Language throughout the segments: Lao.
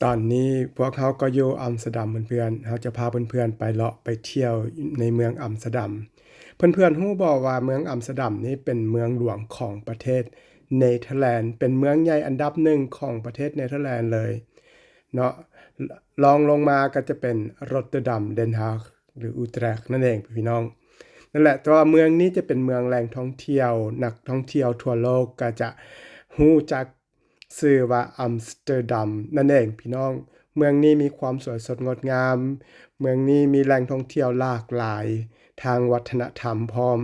ຕອນນີ້ພວກເຮົາກໍຢູ່ອຳສະດຳເພື່ອນໆ ເຮົາຈະພາເພື່ອນໆໄປເລາະໄປທ່ຽວໃນເມືອງອຳສະດຳ. ເພື່ອນໆຮູ້ບໍ່ວ່າເມືອງອຳສະດຳນີ້ເປັນເມືອງຫຼວງຂອງປະເທດເນເທີແລນ, ເປັນເມືອງໃຫຍ່ອັນດັບໜຶ່ງຂອງປະເທດເນເທີແລນເລີຍເນາະ. ລອງລົງມາກໍຈະເປັນ Rotterdam, Den Haag ຫຼື Utrecht ນັ້ນເອງພີ່ນ້ອງ. ນັ້ນແຫຼະ, ແຕ່ວ່າເມືອງນີ້ຈະເປັນເມືອງແຫຼ່ງທ່ອງທ່ຽວ, ນັກທ່ອງທ່ຽວທົ່ວໂລກກໍຈະຮູ້ຈັກ ຊື່ວ່າອຳສະເຕີດຳນັ້ນເອງພີ່ນ້ອງ. ເມືອງນີ້ມີຄວາມສວຍສົດງົດງາມ, ເມືອງນີ້ມີແຫຼ່ງທ່ອງທ່ຽວຫຼາກຫຼາຍທາງວັດທະນະທຳພ້ອມ,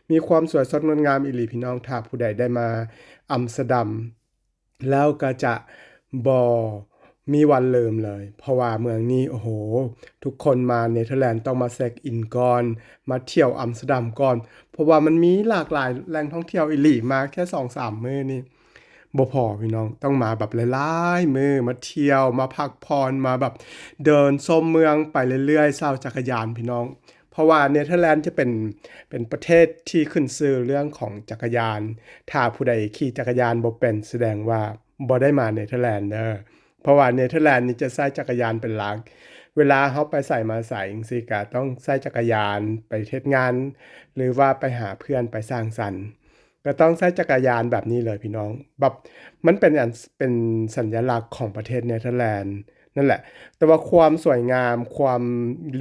ມີຄວາມສວຍສົດງົດງາມອີ່ຫຼີພີ່ນ້ອງ. ຖ້າຜູ້ໃດໄດ້ມາອຳສະດຳແລ້ວກໍຈະບໍ່ມີວັນລືມເລີຍ, ເພາະວ່າເມືອງນີ້ ໂອ້ໂຫ ທຸກຄົນມາເນເທີແລນຕ້ອງມາເຊັກອິນກ່ອນ, ມາທ່ຽວອຳສະດຳກ່ອນ, ເພາະວ່າມັນມີຫຼາກຫຼາຍແຫຼ່ງທ່ອງທ່ຽວອີ່ຫຼີ. ມາແຄ່ສອງສາມມື້ນີ້ ບໍ່ພໍພີ່ນ້ອງ, ຕ້ອງມາແບບຫຼາຍໆມື້ ມາທ່ຽວ ມາພັກຜ່ອນ ມາແບບເດີນຊົມເມືອງໄປເລື້ອຍໆ ເຊົ່າຈັກກະຍານພີ່ນ້ອງ. ເພາະວ່າເນເທີແລນຈະເປັນ ເປັນປະເທດທີ່ຂຶ້ນຊື່ເລື່ອງຂອງຈັກກະຍານ. ຖ້າຜູ້ໃດຂີ່ຈັກກະຍານບໍ່ເປັນ ສະແດງວ່າບໍ່ໄດ້ມາເນເທີແລນເດີ, ເພາະວ່າເນເທີແລນນີ້ຈະໃຊ້ຈັກກະຍານເປັນຫຼັກ. ເວລາເຮົາໄປໃສມາໃສຈັ່ງຊີ້ ກະຕ້ອງໃຊ້ຈັກກະຍານໄປເຮັດງານ ຫຼືວ່າໄປຫາເພື່ອນໄປສັງສັນ ກໍຕ້ອງໃຊ້ຈັກກະຍານແບບນີ້ເລີຍພີ່ນ້ອງ. ແບບມັນເປັນອັນ ເປັນສັນຍະລັກຂອງປະເທດເນເທີແລນນັ້ນແຫຼະ. ແຕ່ວ່າຄວາມສວຍງາມ, ຄວາມ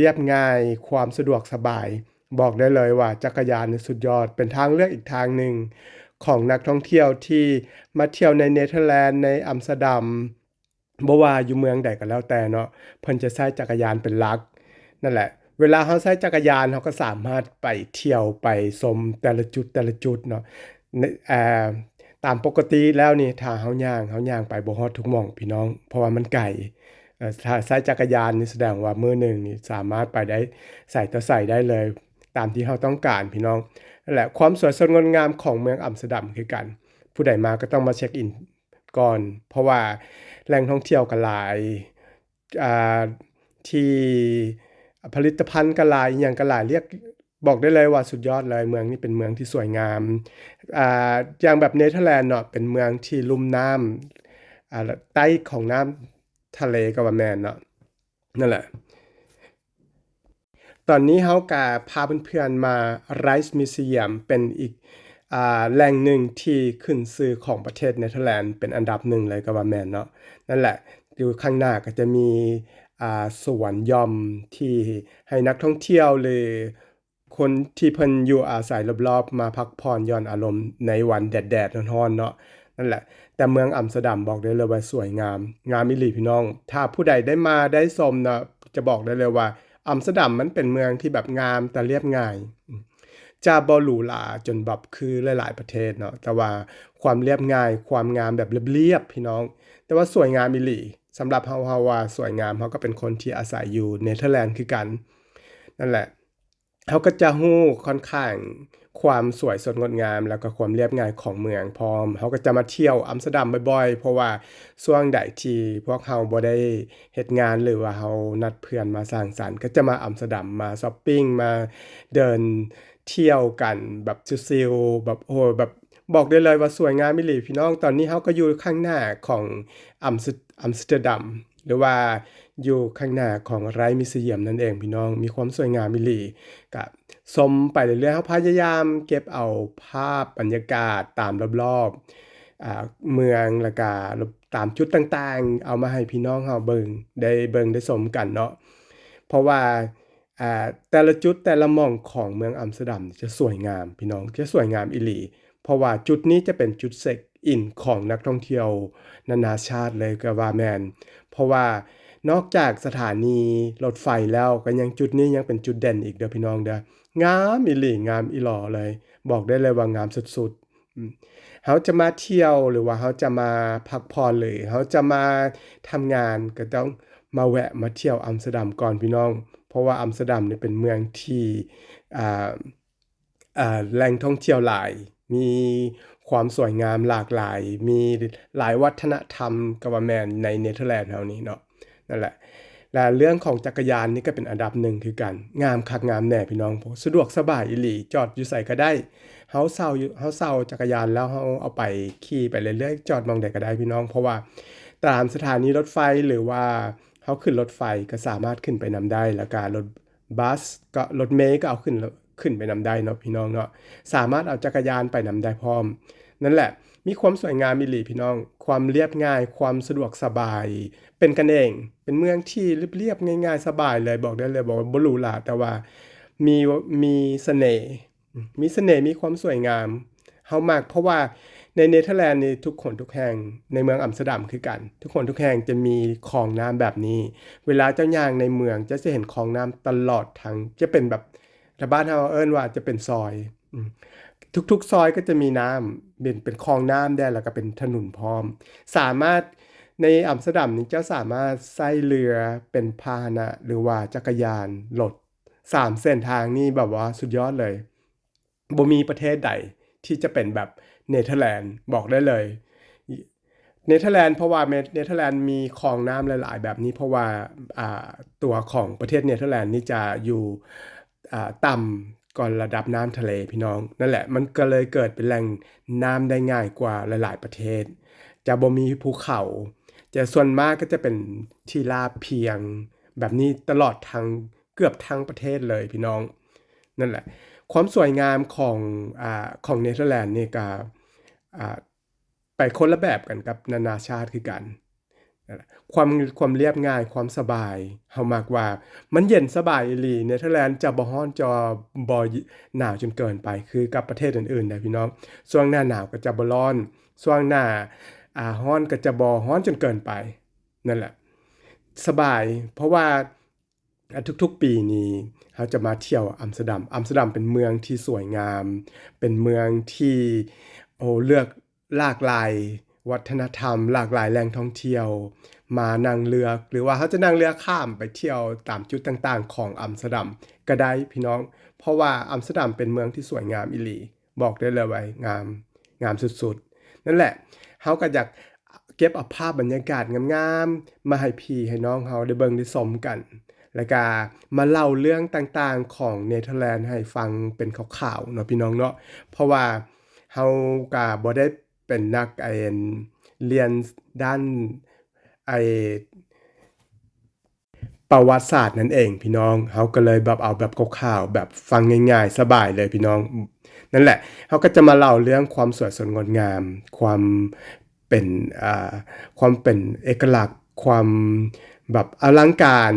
ລຽບງ່າຍ, ຄວາມສະດວກສະບາຍ, ບອກໄດ້ເລີຍວ່າຈັກກະຍານນີ້ສຸດຍອດ, ເປັນທາງເລືອກອີກທາງໜຶ່ງຂອງນັກທ່ອງທ່ຽວທີ່ມາທ່ຽວໃນເນເທີແລນ, ໃນອຳສະດຳ. ບໍ່ວ່າຢູ່ເມືອງໃດກໍແລ້ວແຕ່ເນາະ, ເພິ່ນຈະໃຊ້ຈັກກະຍານເປັນຫຼັກ. ນັ້ນແຫຼະ, ເວລາເຮົາໃຊ້ຈັກກະຍານ ເຮົາກໍສາມາດໄປທ່ຽວໄປຊົມແຕ່ລະຈຸດ ແຕ່ລະຈຸດເນາະ. ໃນ ເອີ ຕາມປົກກະຕິແລ້ວນີ້ ຖ້າເຮົາຍ່າງ ເຮົາຍ່າງໄປບໍ່ຮອດທຸກໝ່ອງພີ່ນ້ອງ, ເພາະວ່າມັນໄກ. ເອີ ຖ້າໃຊ້ຈັກກະຍານນີ້ ສະແດງວ່າມື້ໜຶ່ງນີ້ສາມາດໄປໄດ້ໃສຕໍ່ໃສໄດ້ເລີຍ ຕາມທີ່ເຮົາຕ້ອງການພີ່ນ້ອງ. ນັ້ນແຫຼະ, ຄວາມສວຍສົດງົດງາມຂອງເມືອງອຳສະດຳຄືກັນ, ຜູ້ໃດມາກໍຕ້ອງມາເຊັກອິນ ກ່ອນ, ເພາະວ່າແຫຼ່ງທ່ອງທ່ຽວກໍຫຼາຍ, ອ່າ ທີ່ຜະລິດຕະພັນກໍຫຼາຍ, ອີ່ຫຍັງກໍຫຼາຍ, ລຽກ ບອກໄດ້ເລີຍວ່າສຸດຍອດເລີຍ. ເມືອງນີ້ເປັນເມືອງທີ່ສວຍງາມ, ອ່າ ຢ່າງແບບເນເທີແລນເນາະ, ເປັນເມືອງທີ່ລຸ່ມນ້ຳ ອ່າ ໃຕ້ຂອງນ້ຳທະເລກໍວ່າແມ່ນເນາະ. ນັ້ນແຫຼະ. ຕອນນີ້ເຮົາກະພາເພື່ອນໆມາ Rijksmuseum ເປັນອີກ ອ່າ ແຫຼ່ງໜຶ່ງທີ່ຂຶ້ນຊື່ຂອງປະເທດເນເທີແລນ ເປັນອັນດັບໜຶ່ງເລີຍກໍວ່າແມ່ນເນາະ. ນັ້ນແຫຼະ, ຢູ່ຂ້າງໜ້າກໍຈະມີ ອ່າ ສວນຢ່ອມທີ່ໃຫ້ນັກທ່ອງທ່ຽວ ຫຼື ຄົນທີ່ເພິ່ນຢູ່ອາໄສລອບໆ ມາພັກຜ່ອນຢ່ອນອາລົມໃນວັນແດດໆ ຮ້ອນໆ ເນາະ. ນັ້ນແຫຼະ, ແຕ່ເມືອງອຳສະດຳບອກໄດ້ເລີຍວ່າສວຍງາມ, ງາມອີ່ຫຼີພີ່ນ້ອງ. ຖ້າຜູ້ໃດໄດ້ມາໄດ້ຊົມເນາະ, ຈະບອກໄດ້ເລີຍວ່າອຳສະດຳມັນເປັນເມືອງທີ່ແບບງາມແຕ່ລຽບງ່າຍ, ຈະບໍ່ຫຼູຫຼາຈົນແບບຄືຫຼາຍໆປະເທດເນາະ, ແຕ່ວ່າຄວາມລຽບງ່າຍ, ຄວາມງາມແບບລຽບໆ ພີ່ນ້ອງ, ແຕ່ວ່າສວຍງາມອີ່ຫຼີ. ສຳລັບເຮົາ, ເຮົາວ່າສວຍງາມ, ເຮົາກໍເປັນຄົນທີ່ອາໄສຢູ່ເນເທີແລນຄືກັນ. ນັ້ນແຫຼະ. ເຮົາກໍຈະຮູ້ຂ້ອນຂ້າງຄວາມສວຍສົດງົດງາມ ແລ້ວກໍຄວາມລຽບງ່າຍຂອງເມືອງພ້ອມ. ເຮົາກໍຈະມາທ່ຽວອຳສະດຳບ່ອຍໆ ເພາະວ່າຊ່ວງໃດທີ່ພວກເຮົາບໍ່ໄດ້ເຮັດງານ ຫຼືວ່າເຮົານັດເພື່ອນມາສັງສັນ ກໍຈະມາອຳສະດຳ, ມາຊັອບປິງ, ມາເດີນທ່ຽວກັນແບບຊິວໆ ແບບ ໂອ້ ແບບ ບອກໄດ້ເລີຍວ່າສວຍງາມອີ່ຫຼີພີ່ນ້ອງ. ຕອນນີ້ເຮົາກໍຢູ່ຂ້າງໜ້າຂອງອຳສະ ອຳສະເຕີດຳ ຫຼືວ່າຢູ່ຂ້າງໜ້າຂອງ Rijksmuseum ນັ້ນເອງພີ່ນ້ອງ, ມີຄວາມສວຍງາມອີ່ຫຼີ. ກະຊົມໄປເລື້ອຍໆ, ເຮົາພະຍາຍາມເກັບເອົາພາບບັນຍາກາດຕາມລອບໆ ອ່າ ເມືອງ ແລ້ວກະຕາມຈຸດຕ່າງໆ ເອົາມາໃຫ້ພີ່ນ້ອງເຮົາເບິ່ງ ໄດ້ເບິ່ງໄດ້ຊົມກັນເນາະ. ເພາະວ່າ ອ່າ ແຕ່ລະຈຸດແຕ່ລະໝ່ອງຂອງເມືອງອຳສະເຕີດຳຈະສວຍງາມພີ່ນ້ອງ, ຈະສວຍງາມອີ່ຫຼີ. ເພາະວ່າຈຸດນີ້ຈະເປັນຈຸດເຊັກອິນຂອງນັກທ່ອງທ່ຽວນານາຊາດເລີຍກໍວ່າແມ່ນ. ເພາະວ່ານອກຈາກສະຖານີລົດໄຟແລ້ວ ກໍຍັງ ຈຸດນີ້ຍັງເປັນຈຸດເດັ່ນອີກເດີພີ່ນ້ອງເດີ. ງາມອີ່ຫຼີ, ງາມອີ່ຫຼໍເລີຍ, ບອກໄດ້ເລີຍວ່າງາມສຸດໆ. ອືມ ເຮົາຈະມາທ່ຽວ ຫຼືວ່າເຮົາຈະມາພັກຜ່ອນ ຫຼືເຮົາຈະມາທຳງານ ກໍຕ້ອງມາແວະມາທ່ຽວອຳສະເຕີດຳກ່ອນພີ່ນ້ອງ. ເພາະວ່າອຳສະເຕີດຳນີ້ເປັນເມືອງທີ່ ອ່າ ອ່າ ແຫຼ່ງທ່ອງທ່ຽວຫຼາຍ, ມີຄວາມສວຍງາມຫຼາກຫຼາຍ, ມີຫຼາຍວັດທະນະທຳ ກໍວ່າແມ່ນໃນເນເທີແລນເຮົານີ້ເນາະ. ນັ້ນແຫຼະ ແລະເລື່ອງຂອງຈັກກະຍານນີ້ກໍເປັນອັນດັບໜຶ່ງຄືກັນ, ງາມຄັກງາມແນ່ພີ່ນ້ອງ, ສະດວກສະບາຍອີ່ຫຼີ, ຈອດຢູ່ໃສກໍໄດ້. ເຮົາເຊົ່າຢູ່ ເຮົາເຊົ່າຈັກກະຍານແລ້ວ ເຮົາເອົາໄປຂີ່ໄປເລື້ອຍໆ, ຈອດໝ່ອງໃດກໍໄດ້ພີ່ນ້ອງ, ເພາະວ່າ ຕາມສະຖານີລົດໄຟ ຫຼືວ່າເຮົາຂຶ້ນລົດໄຟກໍສາມາດຂຶ້ນໄປນຳໄດ້ ແລ້ວກະລົດບັສ ກໍລົດເມກໍເອົາຂຶ້ນ ຂຶ້ນໄປນຳໄດ້ເນາະ ພີ່ນ້ອງເນາະ. ສາມາດເອົາຈັກກະຍານໄປນຳໄດ້ພ້ອມ. ນັ້ນແຫຼະ ມີຄວາມສວຍງາມອີ່ຫຼີພີ່ນ້ອງ, ຄວາມລຽບງ່າຍ, ຄວາມສະດວກສະບາຍ, ເປັນກັນເອງ, ເປັນເມືອງທີ່ລຽບໆ ງ່າຍໆ ສະບາຍເລີຍ, ບອກໄດ້ເລີຍ, ບໍ່ ບໍ່ຫຼູຫຼາ, ແຕ່ວ່າມີ ມີສະເໜ່ ມີສະເໜ່ ມີຄວາມສວຍງາມ. ເຮົາມັກ ເພາະວ່າໃນເນເທີແລນນີ້ ທຸກຄົນທຸກແຫ່ງ ໃນເມືອງອຳສະດັມຄືກັນ ທຸກຄົນທຸກແຫ່ງຈະມີຄອງນ້ຳແບບນີ້. ເວລາເຈົ້າຍ່າງໃນເມືອງ ເຈົ້າຈະເຫັນຄອງນ້ຳຕະຫຼອດທັງ ຈະເປັນແບບ ແຖວບ້ານເຮົາເອີ້ນວ່າຈະເປັນຊອຍ ອືມ ທຸກໆ ຊອຍກໍຈະມີນ້ຳ ເປັນ ເປັນຄອງນ້ຳແດ່ ແລ້ວກໍເປັນຖະໜົນພ້ອມ. ສາມາດ ໃນອຳສະດັມນີ້ ເຈົ້າສາມາດໃຊ້ເຮືອເປັນພາຫະນະ ຫຼືວ່າຈັກກະຍານ, ລົດ ສາມເສັ້ນທາງນີ້ແບບວ່າສຸດຍອດເລີຍ. ບໍ່ມີປະເທດໃດທີ່ຈະເປັນແບບເນເທີແລນ ບອກໄດ້ເລີຍ ເນເທີແລນ ເພາະວ່າເນ ເນເທີແລນມີຄອງນ້ຳຫຼາຍໆແບບນີ້ ເພາະວ່າ ອ່າ ຕົວຂອງປະເທດເນເທີແລນນີ້ຈະຢູ່ ອ່າ ຕ່ຳກວ່າລະດັບນ້ຳທະເລ ພີ່ນ້ອງ. ນັ້ນແຫຼະ ມັນກໍເລີຍເກີດເປັນແຫຼ່ງນ້ຳໄດ້ງ່າຍກວ່າຫຼາຍໆປະເທດ. ຈະບໍ່ມີພູເຂົາ ຈະ ສ່ວນມາກກໍຈະເປັນທີ່ລາບພຽງແບບນີ້ຕະຫຼອດທັງ ເກືອບທັງປະເທດເລີຍພີ່ນ້ອງ. ນັ້ນແຫຼະ ຄວາມສວຍງາມຂອງ ອາ ຂອງເນເທີແລນນີ້ກະ ອາ ໄປຄົນລະແບບກັນກັບນານາຊາດຄືກັນ. ນັ້ນແຫຼະ ຄວາມ ຄວາມລຽບງ່າຍ ຄວາມສະບາຍ ເຮົາມັກວ່າມັນເຢັນສະບາຍອີ່ຫຼີ. ເນເທີແລນຈະບໍ່ຮ້ອນ ຈະບໍ່ໜາວຈົນເກີນໄປຄືກັບປະເທດອື່ນໆນະພີ່ນ້ອງ. ຊ່ວງໜ້າໜາວກໍຈະບໍ່ຮ້ອນ ຊ່ວງໜ້າ ອາ ຮ້ອນກໍຈະບໍ່ຮ້ອນຈົນເກີນໄປ. ນັ້ນແຫຼະ ສະບາຍ ເພາະວ່າ ອາ ທຸກໆປີນີ້ເຮົາຈະມາທ່ຽວອຳສະດັມ. ອຳສະດັມເປັນເມືອງທີ່ສວຍງາມ ເປັນເມືອງທີ່ ໂອ້ ເລືອກ ຫຼາກຫຼາຍວັດທະນະທຳ ຫຼາກຫຼາຍແຫຼ່ງທ່ອງທ່ຽວ ມານັ່ງເຮືອ ຫຼືວ່າເຮົາຈະນັ່ງເຮືອຂ້າມໄປທ່ຽວຕາມຈຸດຕ່າງໆຂອງອຳສະດັມກໍໄດ້ພີ່ນ້ອງ. ເພາະວ່າອຳສະດັມເປັນເມືອງທີ່ສວຍງາມອີ່ຫຼີ. ບອກໄດ້ເລີຍວ່າງາມ ງາມສຸດໆ. ນັ້ນແຫຼະ ເຮົາກໍຢາກເກັບເອົາພາບບັນຍາກາດງາມໆມາໃຫ້ພີ່ໃຫ້ນ້ອງເຮົາໄດ້ເບິ່ງໄດ້ຊົມກັນ ແລ້ວກະມາເລົ່າເລື່ອງຕ່າງໆຂອງເນເທີແລນໃຫ້ຟັງເປັນຂ່າວໆເນາະ ພີ່ນ້ອງເນາະ. ເພາະວ່າເຮົາກະບໍ່ໄດ້ເປັນນັກ ອັນ ຮຽນດ້ານ ໄອ້ ປະຫວັດສາດນັ້ນເອງພີ່ນ້ອງ. ເຮົາກໍເລີຍແບບເອົາແບບຄ່າວໆ ແບບຟັງງ່າຍໆ ສະບາຍເລີຍພີ່ນ້ອງ. ນັ້ນແຫຼະ ເຮົາກໍຈະມາເລົ່າເລື່ອງຄວາມສວຍສົດງົດງາມ ຄວາມເປັນ ອ່າ ຄວາມເປັນເອກະລັກ ຄວາມແບບອະລັງການ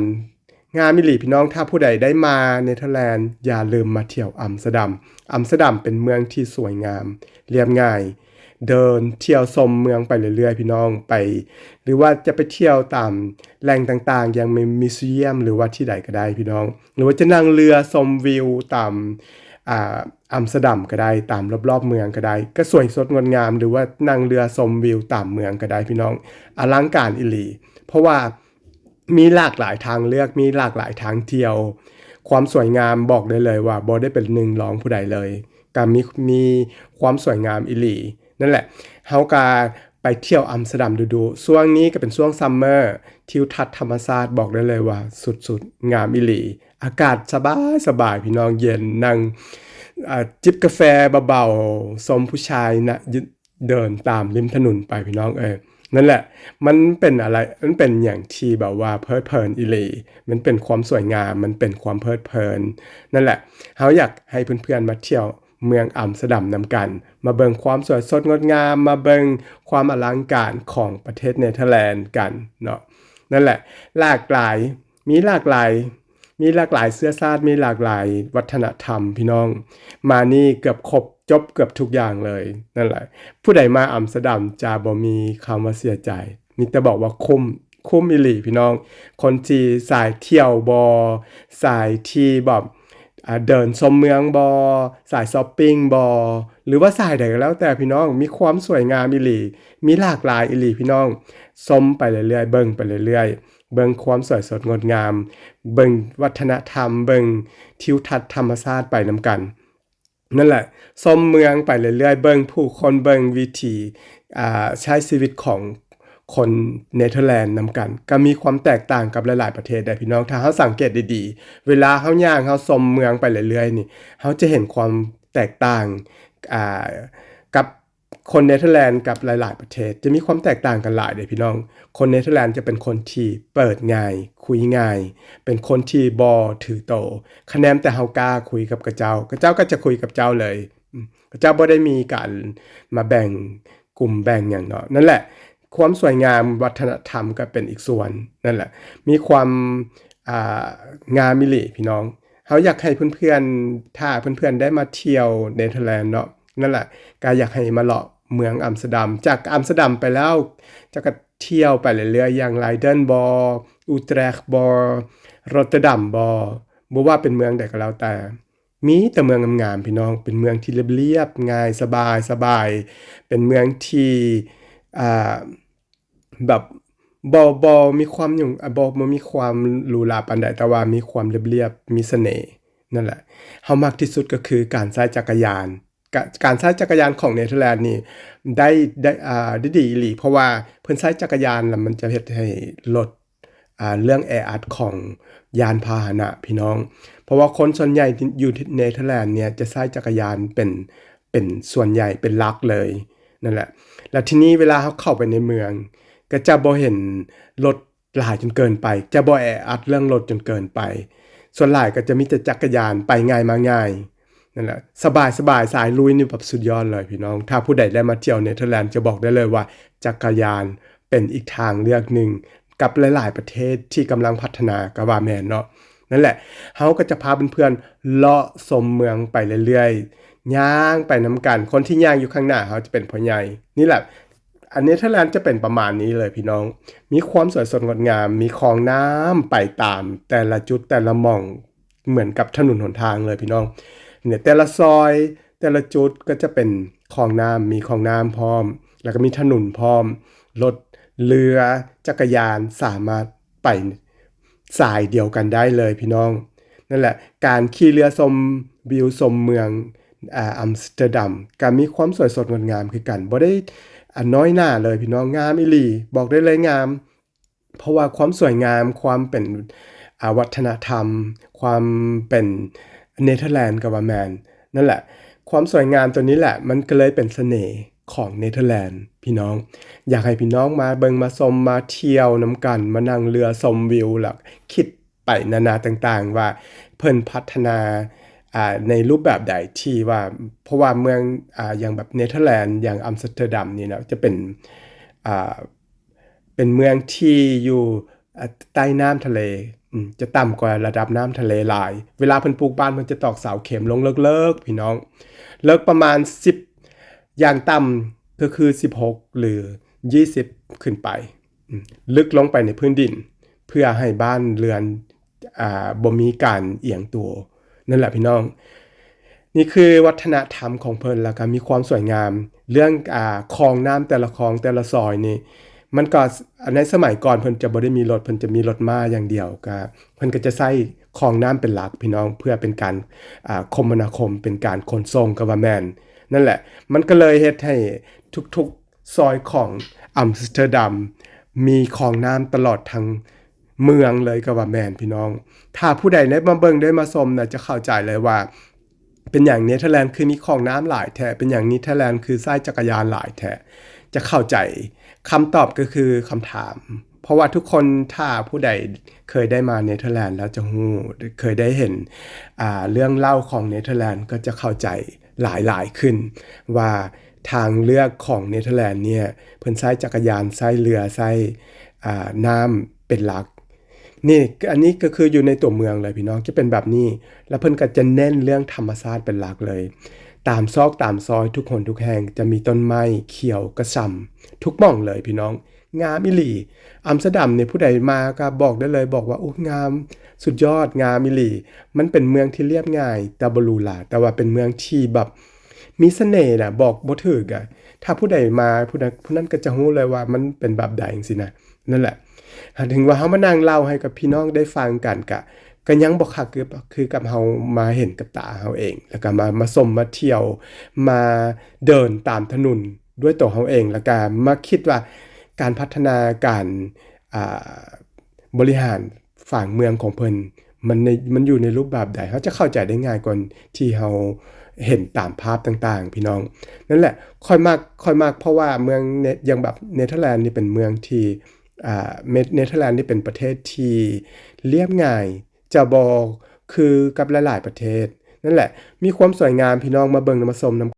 ງາມອີ່ຫຼີພີ່ນ້ອງ. ຖ້າຜູ້ໃດໄດ້ມາເນເທີແລນ ຢ່າລືມມາທ່ຽວອຳສະດັມ. ອຳສະດັມເປັນເມືອງທີ່ສວຍງາມ ລຽບງ່າຍ ເດີນທ່ຽວຊົມເມືອງໄປເລື້ອຍໆ ພີ່ນ້ອງ ໄປ ຫຼືວ່າຈະໄປທ່ຽວຕາມແຫຼ່ງຕ່າງໆ ຢ່າງມີ ມີວຊີຢຽມ ຫຼືວ່າທີ່ໃດກໍໄດ້ພີ່ນ້ອງ ຫຼືວ່າຈະນັ່ງເຮືອຊົມວິວຕາມ ອ່າ ອຳສະດັມກໍໄດ້ ຕາມຮອບໆເມືອງກໍໄດ້ ກໍສວຍສົດງົດງາມ ຫຼືວ່ານັ່ງເຮືອຊົມວິວຕາມເມືອງກໍໄດ້ພີ່ນ້ອງ. ອະລັງການອີ່ຫຼີ ເພາະວ່າ ມີຫຼາກຫຼາຍທາງເລືອກ ມີຫຼາກຫຼາຍທາງທ່ຽວ. ຄວາມສວຍງາມບອກໄດ້ເລີຍວ່າບໍ່ໄດ້ເປັນໜຶ່ງລອງຜູ້ໃດເລີຍ ກະມີ ມີຄວາມສວຍງາມອີ່ຫຼີ. ນັ້ນແຫຼະ ເຮົາກະໄປທ່ຽວອຳສະດັມດຸໆ. ຊ່ວງນີ້ກະເປັນຊ່ວງຊັມເມີ ທິວທັດທຳມະຊາດບອກໄດ້ເລີຍວ່າສຸດໆ ງາມອີ່ຫຼີ. ອາກາດສະບາຍໆ ພີ່ນ້ອງ ເຢັນ ນັ່ງ ອາ ຈິບກາແຟເບົາໆ ຊົມຜູ້ຊາຍນະ ຍ- ເດີນຕາມລິມຖະໜົນໄປພີ່ນ້ອງເອີຍ. ນັ້ນແຫຼະ ມັນເປັນອະໄລ ມັນເປັນຫຍັງທີ່ແບບວ່າເພີດເພີນອີ່ຫຼີ. ມັນເປັນຄວາມສວຍງາມ ມັນເປັນຄວາມເພີດເພີນ. ນັ້ນແຫຼະ ເຮົາຢາກໃຫ້ເພື່ອນໆມາທ່ຽວເມືອງອຳສະດັມນຳກັນ ມາເບິ່ງຄວາມສວຍສົດງົດງາມ ມາເບິ່ງຄວາມອະລັງການຂອງປະເທດເນເທີແລນກັນເນາະ. ນັ້ນແຫຼະ ຫຼາກຫຼາຍ ມີຫຼາກຫຼາຍ ມີຫຼາກຫຼາຍເຊື້ອຊາດ ມີຫຼາກຫຼາຍວັດທະນະທຳ ພີ່ນ້ອງ. ມານີ້ເກືອບຄົບ ຈົບເກືອບທຸກຢ່າງເລີຍ. ນັ້ນແຫຼະ ຜູ້ໃດມາອຳສະດັມຈະບໍ່ມີຄຳວ່າເສຍໃຈ ມີແຕ່ບອກວ່າຄຸ້ມ ຄຸ້ມອີ່ຫຼີພີ່ນ້ອງ. ຄົນທີ່ສາຍທ່ຽວບໍ ສາຍທີ່ແບບ ອາ ເດີນຊົມເມືອງບໍ ສາຍຊັອບປິງບໍ ຫຼືວ່າສາຍໃດກໍແລ້ວແຕ່ພີ່ນ້ອງ ມີຄວາມສວຍງາມອີ່ຫຼີ ມີຫຼາກຫຼາຍອີ່ຫຼີພີ່ນ້ອງ. ຊົມໄປເລື້ອຍໆ ເບິ່ງໄປເລື້ອຍໆ ເບິ່ງຄວາມສວຍສົດງົດງາມ ເບິ່ງວັດທະນະທຳ ເບິ່ງທິວທັດທຳມະຊາດໄປນຳກັນ. ນັ້ນແຫຼະ ຊົມເມືອງໄປເລື້ອຍໆ ເບິ່ງຜູ້ຄົນ ເບິ່ງວິຖີ ອາ ໃຊ້ຊີວິດຂອງຄົນເນເທີແລນນຳກັນ ກໍມີຄວາມແຕກຕ່າງກັບຫຼາຍໆປະເທດໄດ໋ພີ່ນ້ອງ. ຖ້າເຮົາສັງເກດດີໆ ເວລາເຮົາຍ່າງ ເຮົາຊົມເມືອງໄປເລື້ອຍໆນີ້ ເຮົາຈະເຫັນຄວາມແຕກຕ່າງ ອາ ກັບ ຄົນເນເທີແລນກັບຫຼາຍໆປະເທດຈະມີຄວາມແຕກຕ່າງກັນຫຼາຍເດ້ພີ່ນ້ອງ. ຄົນເນເທີແລນຈະເປັນຄົນທີ່ເປີດງ່າຍ, ຄຸຍງ່າຍ, ເປັນຄົນທີ່ບໍ່ຖືໂຕ. ຄະແນນແຕ່ເຮົາກ້າຄຸຍກັບຂະເຈົ້າ, ຂະເຈົ້າກໍຈະຄຸຍກັບເຈົ້າເລີຍ. ອາ ຂະເຈົ້າບໍ່ໄດ້ມີການມາແບ່ງກຸ່ມແບ່ງຫຍັງເນາະ. ນັ້ນແຫຼະ, ຄວາມສວຍງາມວັດທະນະທຳກໍເປັນອີກສ່ວນ. ນັ້ນແຫຼະ, ມີຄວາມ ອ່າ ງາມອີ່ຫຼີພີ່ນ້ອງ. ເຮົາຢາກໃຫ້ເພື່ອນໆ ຖ້າເພື່ອນໆໄດ້ມາທ່ຽວເນເທີແລນເນາະ, ນັ້ນແຫຼະ ກໍຢາກໃຫ້ມາເລາະເມືອງອຳສະເຕີດຳ. ຈາກອຳສະເຕີດຳໄປແລ້ວ ເຈົ້າກໍທ່ຽວໄປເລື້ອຍໆ ຢ່າງໄລເດີນບໍ, ອູແຕຣກບໍ, ໂຣດເຕີດຳບໍ, ບໍ່ວ່າເປັນເມືອງໃດກໍແລ້ວແຕ່ ມີແຕ່ເມືອງງາມໆ ພີ່ນ້ອງ. ເປັນເມືອງທີ່ລຽບໆ ງ່າຍ ສະບາຍໆ, ເປັນເມືອງທີ່ ອ່າ ແບບ ບໍ່ ບໍ່ມີຄວາມຫຍຸ້ງ ບໍ່ ບໍ່ມີຄວາມຫຼູຫຼາປານໃດ, ແຕ່ວ່າມີຄວາມລຽບໆ ມີສະເໜ່. ນັ້ນແຫຼະ ເຮົາມັກທີ່ສຸດກໍຄືການໃຊ້ຈັກກະຍານ. ກະ ການໃຊ້ຈັກກະຍານຂອງເນເທີແລນນີ້ໄດ້ ໄດ້ ອ່າ ໄດ້ດີອີ່ຫຼີ, ເພາະວ່າເພິ່ນໃຊ້ຈັກກະຍານແລ້ວມັນຈະເຮັດໃຫ້ລົດ ອ່າ ເລື່ອງແອອັດຂອງຍານພາຫະນະ ພີ່ນ້ອງ. ເພາະວ່າຄົນສ່ວນໃຫຍ່ທີ່ຢູ່ເນເທີແລນເນີ້ຍຈະໃຊ້ຈັກກະຍານເປັນ ເປັນສ່ວນໃຫຍ່ ເປັນຫຼັກເລີຍ. ນັ້ນແຫຼະ ແລ້ວທີນີ້ເວລາເຮົາເຂົ້າໄປໃນເມືອງ ກໍຈະບໍ່ເຫັນລົດຫຼາຍຈົນເກີນໄປ, ຈະບໍ່ແອອັດເລື່ອງລົດຈົນເກີນໄປ. ສ່ວນຫຼາຍກໍຈະມີແຕ່ຈັກກະຍານ ໄປງ່າຍມາງ່າຍ. ນັ້ນແຫຼະ ສະບາຍໆ ສາຍລຸຍນີ້ແບບສຸດຍອດເລີຍ ພີ່ນ້ອງ. ຖ້າຜູ້ໃດໄດ້ມາທ່ຽວເນເທີແລນ ຈະບອກໄດ້ເລີຍວ່າ ຈັກກະຍານເປັນອີກທາງເລືອກໜຶ່ງ ກັບຫຼາຍໆປະເທດທີ່ກຳລັງພັດທະນາກໍວ່າແມ່ນເນາະ. ນັ້ນແຫຼະ ເຮົາກໍຈະພາເພື່ອນໆເລາະຊົມເມືອງໄປເລື້ອຍໆ ຍ່າງໄປນຳກັນ. ຄົນທີ່ຍ່າງຢູ່ຂ້າງໜ້າເຮົາຈະເປັນພໍ່ໃຫຍ່. ນີ້ແຫຼະ ອັນເນເທີແລນຈະເປັນປະມານນີ້ເລີຍ ພີ່ນ້ອງ. ມີຄວາມສວຍສົດງົດງາມ, ມີຄອງນ້ຳໄປຕາມແຕ່ລະຈຸດແຕ່ລະໝ່ອງ ເໝືອນກັບຖະໜົນຫົນທາງເລີຍ ພີ່ນ້ອງ. ເນຍ ແຕ່ລະຊອຍ ແຕ່ລະຈຸດກໍຈະເປັນຄອງນ້ຳ, ມີຄອງນ້ຳພ້ອມ ແລ້ວກໍມີຖະໜົນພ້ອມ. ລົດ ເຮືອ ຈັກກະຍານສາມາດໄປສາຍດຽວກັນໄດ້ເລີຍ ພີ່ນ້ອງ. ນັ້ນແຫຼະ ການຂີ່ເຮືອຊົມວິວຊົມເມືອງ ອາ ອຳສະເຕີດຳ ກໍມີຄວາມສວຍສົດງົດງາມຄືກັນ. ບໍ່ໄດ້ ອາ ນ້ອຍໜ້າເລີຍ ພີ່ນ້ອງ, ງາມອີ່ຫຼີ, ບອກໄດ້ເລີຍງາມ. ເພາະວ່າຄວາມສວຍງາມ, ຄວາມເປັນ ອາ ວັດທະນະທຳ, ຄວາມເປັນເນເທີແລນກໍວ່າແມ່ນ. ນັ້ນແຫຼະ ຄວາມສວຍງາມຕົວນີ້ແຫຼະ ມັນກໍເລີຍເປັນສະເໜ່ຂອງເນເທີແລນ ພີ່ນ້ອງ. ຢາກໃຫ້ພີ່ນ້ອງມາເບິ່ງມາຊົມ ມາທ່ຽວນຳກັນ, ມານັ່ງເຮືອຊົມວິວ ແລ້ວຄິດໄປນານາຕ່າງໆ ວ່າເພິ່ນພັດທະນາ ອາ ໃນຮູບແບບໃດທີ່ວ່າ ເພາະວ່າເມືອງ ອາ ຢ່າງແບບເນເທີແລນ ຢ່າງອຳສະເຕີດຳນີ້ເນາະ ຈະເປັນ ອາ ເປັນເມືອງທີ່ຢູ່ ເອີ ໃຕ້ນ້ຳທະເລ ອາ ຈະຕ່ຳກວ່າລະດັບນ້ຳທະເລຫຼາຍ. ເວລາເພິ່ນປູກບ້ານ ເພິ່ນຈະຕອກເສົາເຂັມລົງເລິກໆ ພີ່ນ້ອງ, ເລິກປະມານສິບ ຢ່າງຕ່ຳກໍຄືສິບຫົກ ຫຼື ຊາວ ຂຶ້ນໄປ, ອາ ເລິກລົງໄປໃນພື້ນດິນ ເພື່ອໃຫ້ບ້ານເຮືອນ ອາ ບໍ່ມີການອຽງຕົວ. ນັ້ນແຫຼະ ພີ່ນ້ອງ, ນີ້ຄືວັດທະນະທຳຂອງເພິ່ນ ແລ້ວກໍມີຄວາມສວຍງາມ. ເລື່ອງ ອາ ຄອງນ້ຳແຕ່ລະຄອງແຕ່ລະຊອຍນີ້ ມັນກໍ ໃນສະໄໝກ່ອນເພິ່ນຈະບໍ່ໄດ້ມີລົດ, ເພິ່ນຈະມີລົດມ້າຢ່າງດຽວ, ກໍເພິ່ນກໍຈະໃຊ້ຄອງນ້ຳເປັນຫຼັກ ພີ່ນ້ອງ, ເພື່ອເປັນການ ອາ ຄົມມະນາຄົມ, ເປັນການຂົນສົ່ງກໍວ່າແມ່ນ. ນັ້ນແຫຼະ ມັນກໍເລີຍເຮັດໃຫ້ທຸກໆ ຊອຍຂອງອຳສະເຕີດຳ ມີຄອງນ້ຳຕະຫຼອດທັງເມືອງເລີຍກໍວ່າແມ່ນ ພີ່ນ້ອງ. ຖ້າຜູ້ໃດໄດ້ມາເບິ່ງໄດ້ມາຊົມນະ ຈະເຂົ້າໃຈເລີຍວ່າ ເປັນຫຍັງເນເທີແລນຄືມີຄອງນ້ຳຫຼາຍແທ້, ເປັນຫຍັງເນເທີແລນຄືໃຊ້ຈັກກະຍານຫຼາຍແທ້, ຈະເຂົ້າໃຈ. ຄຳຕອບກໍຄືຄຳຖາມ, ເພາະວ່າທຸກຄົນ ຖ້າຜູ້ໃດເຄີຍໄດ້ມາເນເທີແລນແລ້ວຈະຮູ້, ເຄີຍໄດ້ເຫັນ ອາ ເລື່ອງເລົ່າຂອງເນເທີແລນ ກໍຈະເຂົ້າໃຈ ຫຼາຍໆຂຶ້ນວ່າທາງເລືອກຂອງເນເທີແລນເນ່ຍ ເພິ່ນໃຊ້ຈັກກະຍານ, ໃຊ້ເຮືອ, ໃຊ້ ອາ ນ້ຳເປັນຫຼັກ. ນີ້ ອັນນີ້ກໍຄືຢູ່ໃນຕົວເມືອງເລີຍ ພີ່ນ້ອງ, ຈະເປັນແບບນີ້. ແລ້ວເພິ່ນກໍຈະເນັ້ນເລື່ອງທຳມະຊາດເປັນຫຼັກເລີຍ. ຕາມຊອກຕາມຊອຍ ທຸກຫົນທຸກແຫ່ງ ຈະມີຕົ້ນໄມ້ຂຽວກະຊຳທຸກໝ່ອງເລີຍ ພີ່ນ້ອງ. ງາມອີ່ຫຼີ. ອຳສະເຕີດຳນີ້ ຜູ້ໃດມາກໍບອກໄດ້ເລີຍ, ບອກວ່າ ໂອ້ ງາມ, ສຸດຍອດ, ງາມອີ່ຫຼີ. ມັນເປັນເມືອງທີ່ລຽບງ່າຍ ແຕ່ບໍ່ຫຼູຫຼາ, ແຕ່ວ່າເປັນເມືອງທີ່ແບບມີສະເໜ່ນະ, ບອກບໍ່ຖືກອະ. ຖ້າຜູ້ໃດມາ ຜູ້ນັ້ນ ຜູ້ນັ້ນກໍຈະຮູ້ເລີຍວ່າມັນເປັນແບບໃດ ຈັ່ງຊີ້ນະ. ນັ້ນແຫຼະ, ຫາກເຖິງວ່າເຮົາມານັ່ງເລົ່າໃຫ້ກັບພີ່ນ້ອງໄດ້ຟັງກັນ ກະ ກໍຍັງບໍ່ຄັກຄື ຄືກັບເຮົາມາເຫັນກັບຕາເຮົາເອງ, ແລ້ວກໍມາ ມາຊົມ ມາທ່ຽວ, ມາເດີນຕາມຖະໜົນ ດ້ວຍຕົວເຮົາເອງ ແລ້ວກະມາຄິດວ່າການພັດທະນາ ການ ອ່າ ບໍລິຫານຝາງເມືອງຂອງເພິ່ນ ມັນໃນ ມັນຢູ່ໃນຮູບແບບໃດ, ເຮົາຈະເຂົ້າໃຈໄດ້ງ່າຍກວ່າທີ່ເຮົາ ເຫັນຕາມພາບຕ່າງໆ ພີ່ນ້ອງ. ນັ້ນແຫຼະ ຂ້ອຍມັກ ຂ້ອຍມັກ ເພາະວ່າເມືອງເນ ຢ່າງແບບເນເທີແລນນີ້ເປັນເມືອງທີ່ ອ່າ ເນ ເນເທີແລນນີ້ເປັນປະເທດທີ່ລຽບງ່າຍ ຈະບໍ່ຄືກັບຫຼາຍໆປະເທດ. ນັ້ນແຫຼະ ມີຄວາມສວຍງາມ ພີ່ນ້ອງມາເບິ່ງ ມາຊົມນຳ